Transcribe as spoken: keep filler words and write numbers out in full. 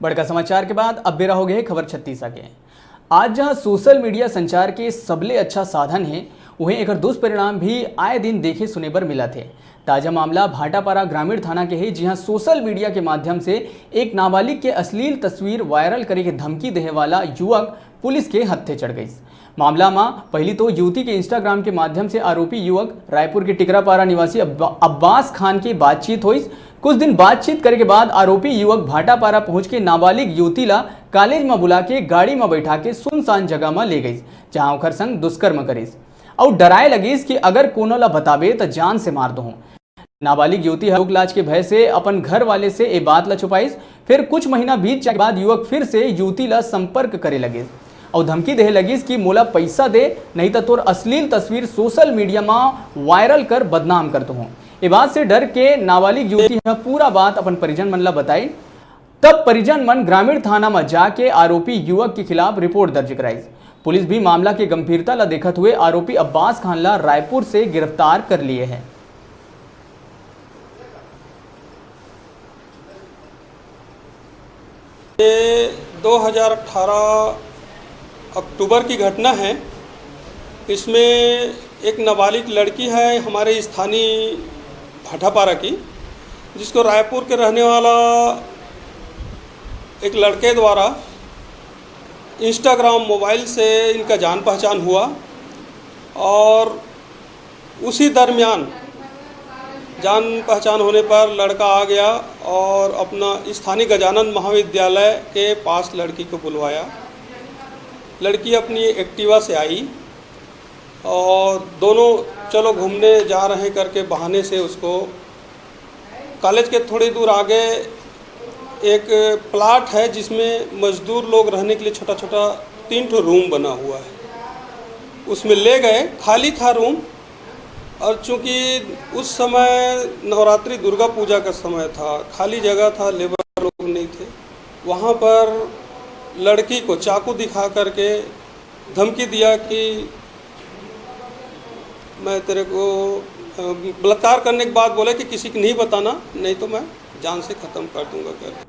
बड़का समाचार के बाद अब बेरा हो गए हे खबर छत्तीसा के। आज जहां सोशल मीडिया संचार के सबले अच्छा साधन हे, उहें एकर दुष्परिणाम भी आए दिन देखे सुने बर मिलत हे। ताजा मामला भाटापारा ग्रामीण थाना के हे, जिहां सोशल मीडिया के माध्यम से एक नाबालिग के अश्लील तस्वीर वायरल करे के धमकी देहे वाला युवक पुलिस के हत्थे चढ़ गइस। मामला म पहिली तो युवती के Instagram के माध्यम से आरोपी युवक रायपुर के टिकरापारा निवासी अब्बा-, अब्बास खान के बातचीत होइस। कुछ दिन बातचीत करे के बाद आरोपी युवक भाटापारा पहुंच के नाबालिग युवती ला कॉलेज म बुला के गाड़ी म बैठा के सुनसान जगह म ले गइस, जहां ओखर संग दुष्कर्म करिस अउ डराए लगिस कि अगर कोनो ला बताबे त जान से मार दोहूं। नाबालिग युवती ह लोक लाज के भय से अपन घर वाले से ए बात ला छुपाइस। फिर कुछ महीना बीत जाए के बाद युवक फिर से युवती ला संपर्क करे लगिस अउ धमकी देहे लगिस कि मोला पैसा दे, नहीं त तोर अश्लील तस्वीर सोशल मीडिया म वायरल कर बदनाम कर दोहूं। ए बात से डर के नाबालिग युवती ह पूरा बात अपन परिजन मन ला बताई। तब परिजन मन ग्रामीण थाना म जाके आरोपी युवक के खिलाफ रिपोर्ट दर्ज कराइस। पुलिस भी मामला के गंभीरता ला देखत हुए आरोपी अब्बास खान ला रायपुर से गिरफ्तार कर लिए है। ये दो हज़ार अठारह अक्टूबर की घटना है। इसमें एक नाबालिग लड़की है हमारे स्थानीय भाटापारा की, जिसको रायपुर के रहने वाला एक लड़के द्वारा Instagram मोबाइल से इनका जान पहचान हुआ और उसी दरमियान जान पहचान होने पर लड़का आ गया और अपना स्थानीय गजानन महाविद्यालय के पास लड़की को बुलवाया। लड़की अपनी एक्टिवा से आई और दोनों चलो घूमने जा रहे हैं करके बहाने से उसको कॉलेज के थोड़ी दूर आगे एक प्लाट है जिसमें मजदूर लोग रहने के लिए छोटा छोटा तीन ठो रूम बना हुआ है, उसमें ले गए। खाली था रूम और चूंकि उस समय नवरात्रि दुर्गा पूजा का समय था, खाली जगह था, लेबर लोग नहीं थे। वहाँ पर लड़की को चाकू दिखा करके धमकी दिया कि मैं तेरे को बलात्कार करने के बाद बोले कि किसी को नहीं बताना, नहीं तो मैं जान से ख़त्म कर दूंगा करके।